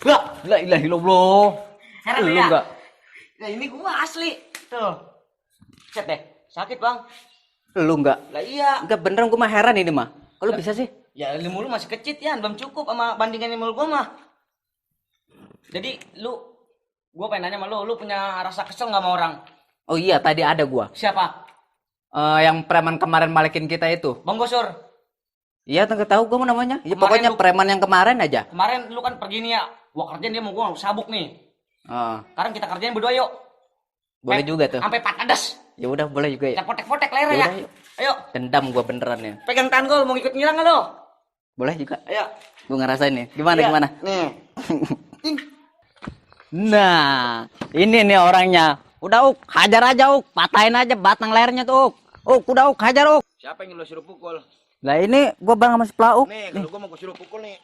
La ilaha illallah. Heran Lu ya? enggak? Nah ini gua asli. Tuh. Cet deh. Sakit bang. Lu enggak? Lah iya. Enggak beneran gua mah heran ini mah. Kalau bisa sih? Ya ilmu lu masih kecil ya, belum cukup sama bandingan ilmu gua mah. Jadi gua pengen nanya sama lu punya rasa kesel nggak sama orang? Oh iya, tadi ada gua. Siapa? Yang preman kemarin malekin kita itu. Bang Gosur. Iya, enggak tahu gua mau namanya. Ya Kemarin pokoknya lu- preman yang kemarin aja. Kemarin lu kan pergi nih ya. Gua kerjain dia mau gua sabuk nih. Sekarang kita kerjain berdua yuk. Boleh juga tuh. Sampai panas. Ya udah, boleh juga ya. Kita potek-potek leher Ya ya. udah, yuk. Ayo, Dendam gua beneran ya. pegang tangan gua, mau ikut nyerang nggak lo? Boleh juga. Ayo. Gua ngerasain nih. Gimana Iya. gimana? Nih. Nah, ini nih orangnya. Udah Uk, hajar aja Uk, patahin aja batang lehernya tuh Uk. Uk, udah Uk, hajar Uk. Siapa yang lo suruh pukul? Lah ini gua bareng sama si Pla Uk. Nih, kalau gua mau gua suruh pukul nih.